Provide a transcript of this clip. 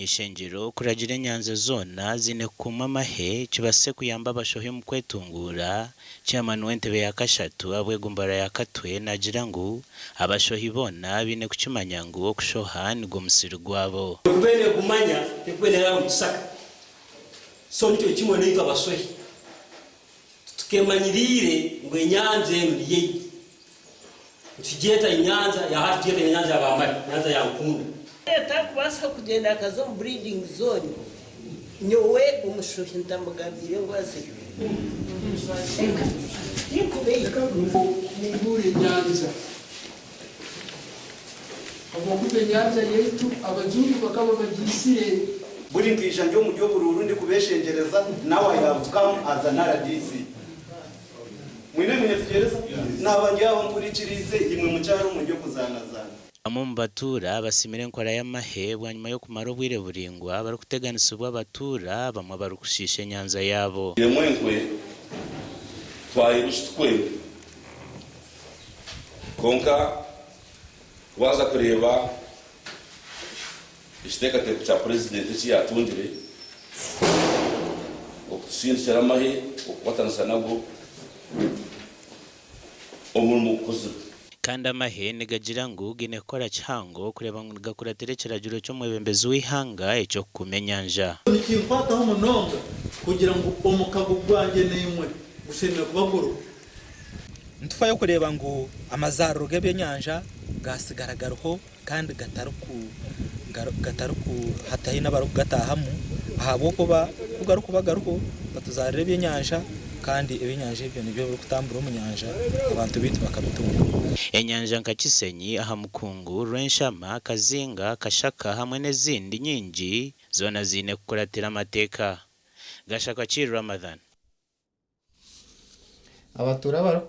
Abany'ishengyero kuragira enyanja zoona ziine kukuumwa amahe kibaase kuyamba abashohi omu kwetunguura, Chairman w'entebe ya kashatu ahabw'egomborora ya Katwe naagira ngu abashohi boona baine kukimanya ngu okushoha nigwo musiri gwabo. Tekubaire neegumanya, tekubaire neeraara omu kisaka. So nikyo kimwe naitwe abashohi, titukemanyiriire ngu enyanja enu ni yaitu. Nitugyeta enyanja ya hati tugyeta enyanja ya Bamare, enyanja ya Nkunda. Tarikubaasa kugyenda akaza omu breeding zone nyowe omushohi ntamugambiire ngu azeyo. Reka tinkubeiha. Kuhumbuura enyanja ahabw'okuba enyanja yaitu abajungu bakaba bagiitsire. Buri nkaija ndi omuri oburuuru ndikubeeshengyereza, now I have come as an RDC. Mwine munyetegyereza? Naaba ndi aho mpurikiriize, imwe mukyari omuri okuzaanazaana. Bamwe omu batuura basiimire enkora y'amahe bwanyima y'okumara obwire buraingwa barikuteganisibwa abatuura abamwe abarikushiisha enyanja yaabo. Emwe enkwe twayeba eki tukwenda kwonka waaza kureeba ekiteekateeko kya Purezidenti eki yaatungire okutusindikira amahe okukwatanisa nago omurimo gukozirwe. Kandi amahe nigagira ngu gaine kukora kihango kureeba ngu nigakuratira ekiragiro ky'omwebembezi w'eihanga eky'okukuuma enyanja. Nikinkwataho munonga kugira ngu omukago gwangye naimwe gushemereire kuba guriho. Nitufayo kureeba ngu amazaariro g'ebyenyanja gaatsigara gariho kandi hataine abarikugataahamu ahabw'okuba ku garikuba gariho batuzaarira ebyenyanja kandi ebyenyanja ebyo nibyo birikutambura omu nyanja abantu baitu bakabitunga. Enyanja nka Kisenyi, aha Mukungu, Rwenshama, Kazinga, Kashaka hamwe n'ezindi nyingi zoona ziine kukuratira amateeka. Gashakwa Kiir Ramadhan. Abatuura abarikukora.